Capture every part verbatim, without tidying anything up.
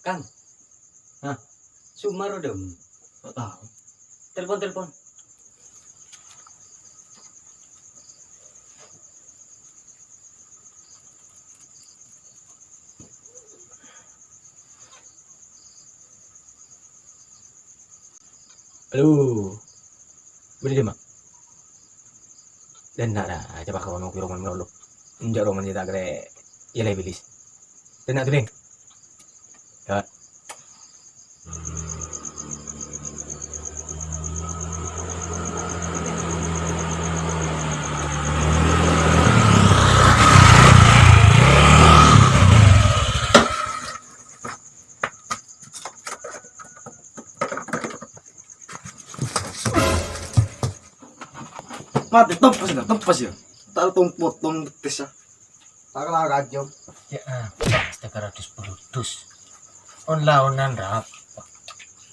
Kang. Hah? Sumar, Dam. Nggak tahu. Telepon, telepon. Halo. Bâdâ dimma? Dâ' enna' ra, coba ka rono, ki roman malolo. Enjâ' roman jhâ' ta' kèra, iyâ la Iblis. Dâ' enna' dhuli. Ya. Matè, tompes ya, tompes ya. Ta' tompot, tompes ya. Ta' kala kajom. Ya, ah, setengah ratus peludus. On-laonan rapa?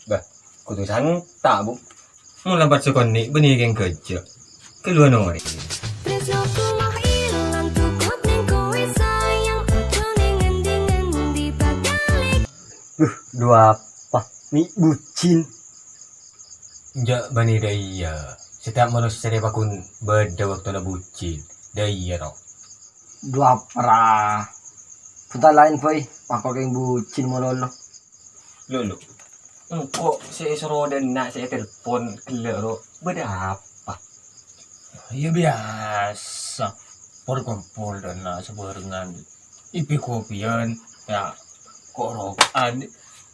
Bah, kodhu santa', Bu. Mon lambat sakonè', bânnè kèng ghâjâ. Kaluar nore. Tresnoku mah ilang cukup neng kowe sayang, ojo neng ngendi-ngendi balik. Duh, dhu apa? Mè' bucin. Enjâ' bânnè dâ' iyâ. Setiap manossa rè paggun bâdâ bâktona bucin. Dâ' iyâ, ro. Dhu apa ra? Bhunta laèn bhâi, pako kèng bucin malolo. Lo, lo. Engko' sè èsoro dâ' enna' sè ètelpon ghellâ', ro. Bâdâ apa? Ya biasa. Pol-kompol dâ' enna' sabhârengan. Ipi kopiyan, ya, ko' roko'an.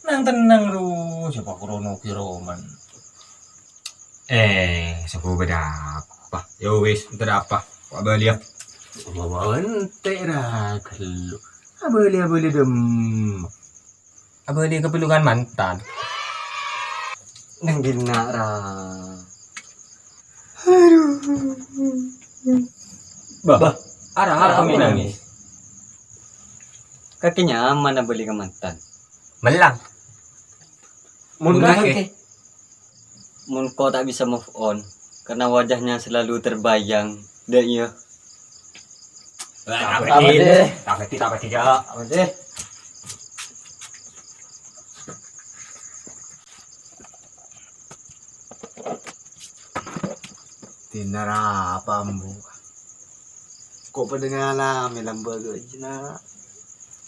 Nang-tennang, ro. Sapa krono ki roman. Eh, sapa bâdâ apa? Ya wis, bâdâ apa? Wa' bâli, ya. Wa' bâli, ra ghâllu. Abâli, abâli, dem. Abâli kabellungan mantan. Neng dinna', ra. Aduh. Bah, arapa mè' nangis? Kakè nyaman abâli ka mantan. Mellang. Mon kakè? Mon ko' ta' bisa move on karena wajahnya selalu terbayang. Dâ' iyâ. Apa deh? Apa deh? Apa deh? Apa deh? Dinna' ra apa, Ambu? Ko' padâ ngalamè lambâ' ghâjina.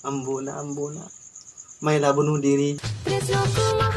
Ambuna, ambuna. Maèla bunuh diri. Tresnoku mah